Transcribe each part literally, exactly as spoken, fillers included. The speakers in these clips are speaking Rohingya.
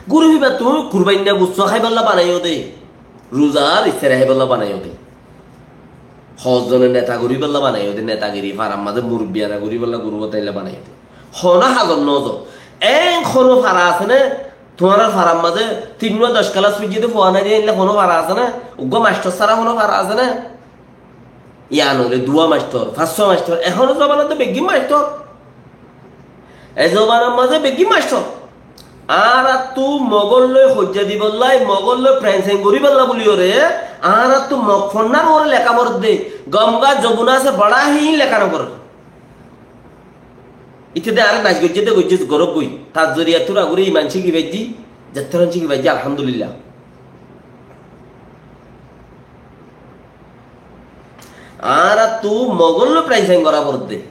Guru fíba tuñí kurbainna gusso háibolla banaiyó de, ruzar iftari háibolla banaiyó de. Hozzone neta goríbolla banaiyó de, netagiri, farar mazé murubbiyana goríbolla guru banaiyó de. Hono hazor nozo. Eén hono fara asé né? Tuáñrar farar mazé tinnúa doc kelas foijjé de fua nái de, eénlla hono fara asé né? Uggúa mastor sára hono fara asé né? Yián óile duwá mastor, fañssúa mastor, ehónor zobanat to beggín mastor. E zobanar mazé beggín mastor. Añáráttu mogór loi hoijja dibolla, mogór loi frensain goríbolla buliyóre, añáráttu mog fonnar uore leká foredde, Gomga Jomuna se bora híin leká noforer. Íte de añáre naic goijjé de goijjé gorók goi. Tar zoriyattú agóre iman cíki faijjí, zettóran cíki faijjí, alhamdulillah. Añáráttu mogór loi frensain gorá foredde.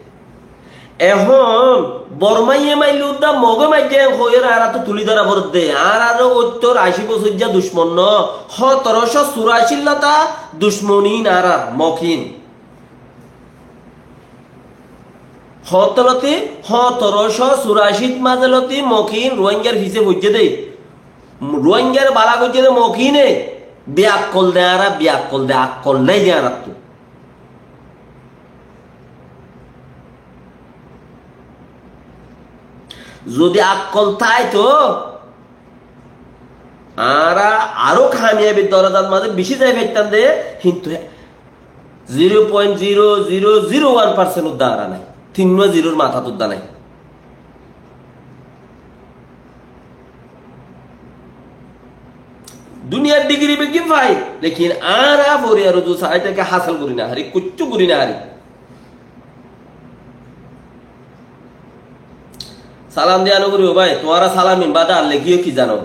Ehón Bormaiye maille udda mogé maijjé en hoiyóre añáráttu tulí dóra foredde. Añárar óttor ací bosóijja ducmon no, hótorocó suracír lóti ducmon ín añárar mog ín. Hótolóti, hótorocó suracít mazé lóti mog ín Ruáingar fisé foijjé dé. Ruáingar bala goijjé dé mog íne, beakkol de añára, beakkol de, akkol nái de añáráttu. Zodi akkol táito, añára aró kamiyabir dorozar mazé bicí zai faittám de, kintu zero point zero zero zero one percent udda añára nái. Tinnúa zeror matát udda nái. Duniyar digiri beggín fai, lekin añára foriyar uzu sai táki hásil gorí no fari, kiccú gorí no fari. Salam diya no goríbo bái, tuáñra salam in bade ar lekíyo ki zano?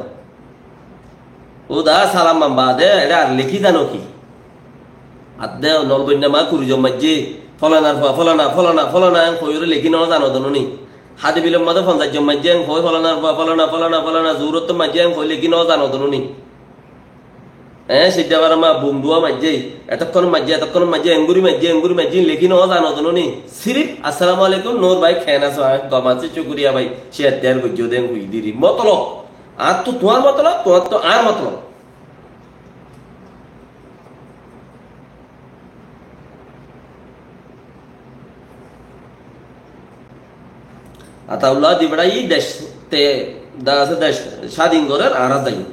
Ó da, salam man bade, ere ar lekí zano ki? Adde nol boinna ma kuri zon maijjé, folanar fua, folana, folana, folana, en hoiyóre lekí no zano de no ni. Hádi bilor mazé fonzaic zon maijjé, en hoi folanar fua, folana, folana, folana, zuhurottu maijjé, en hoi lekí no zano de no ni. Eé, sidda bara ma bum duwa maijjé, etokkon maijjé, etokkon maijjé, enguri maijjé, enguri maijjé, lekí no zano de no ni. Sirif, assalamu alaikum, Nur bái, ken asó? Añí gom así, cukuriya bái, share goijjó de, en hoi diri. Motolob. Añáttu tuáñr motolob, tuáñráttu añár motolob. Ataullah Dibrayi dec te da asé dec sádin gorer, añára zaiyum.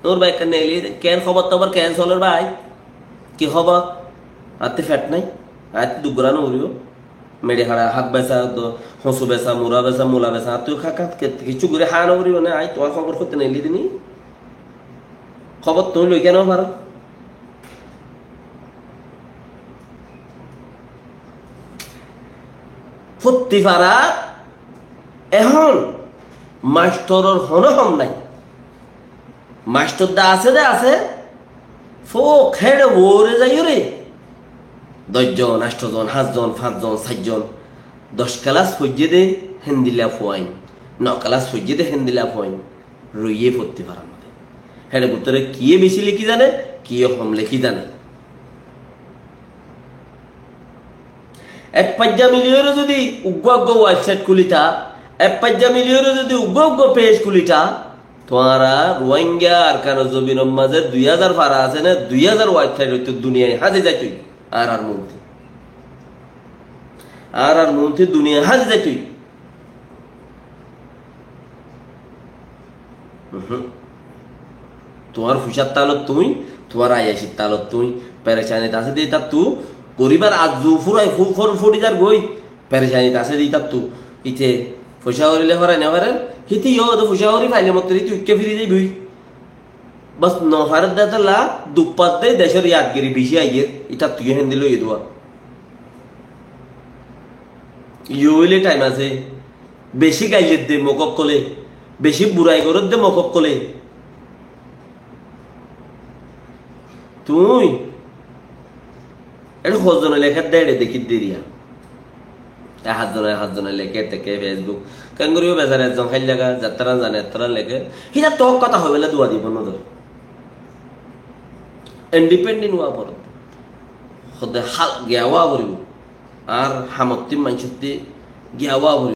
Nur bái, ekkán neeli, ken hóbor tobor, ken soler bái? Ki hóbor? Añáttu fet nái, añáttu duk gorá no foribo. Meçi haça, hák besa, do, hosu besa, mura besa, mula besa, añáttu hák, hák, ke-, kiccú gorí há no foribo né, añí tuáñr hóbor hoitté neeli dini. Hóbor tuñí loi kiyá no faro? Fottí farat ehón mastoror honó hom nái. Mastor de asé de asé, fók héçe uore zaiyóre doc zon, ancto zon, háñt zon, fañs zon, sair zon, doc kelas foijjé de héndilla fuain, no kelas foijjé de héndilla fuain roiyé fottí farar mazé. Héçe bútore kiyé beci lekí zane, kiyé hom lekí zane. Ek faijja miliyóre zodi uggúa uggúa websait kulitá, ek faijja miliyóre zodi uggúa uggúa page kulitá, tuáñra Ruáingga Arkanor zobinor mazé dui házar fara asé né, dui házar websait óito duniyai háñzi zaitoi, añárar muúntu. Añárar muúntu duniyai háñzi zaitoi. Uhum. Tuáñr fuisár talot tuñí, tuáñr ayacir talot tuñí, perecanit asé de ítattú, goribar azzu furai fu-, for-, fori zar goi, perecanit asé de ítattú, íte fuisá horile farai no farer, híte yo de fuisá hori faile mottor híte uikká firi zaiboi. Bas, no farer de tolla, duk fadde decor yadgiri beci aiyer, ítattú yo héndi loiye duwa. Yo óile thaim asé, beci gailler de mok ókkole, beci burai gorer de mok ókkole. Tuñí, eçe hozzone lekér de eçe dekír de eriya. E háñt zone, háñt zone lekér, teké Facebook. Kengori ó besara ezzon háil laga, zettoran zane, ettoran lekér. Hítattú hók hotá hoibólla duwa dibo no dóre. Independent ówa foribó. Hóde hál giya ówa foribó. Ar hamottí maincóttí giya ówa foribó.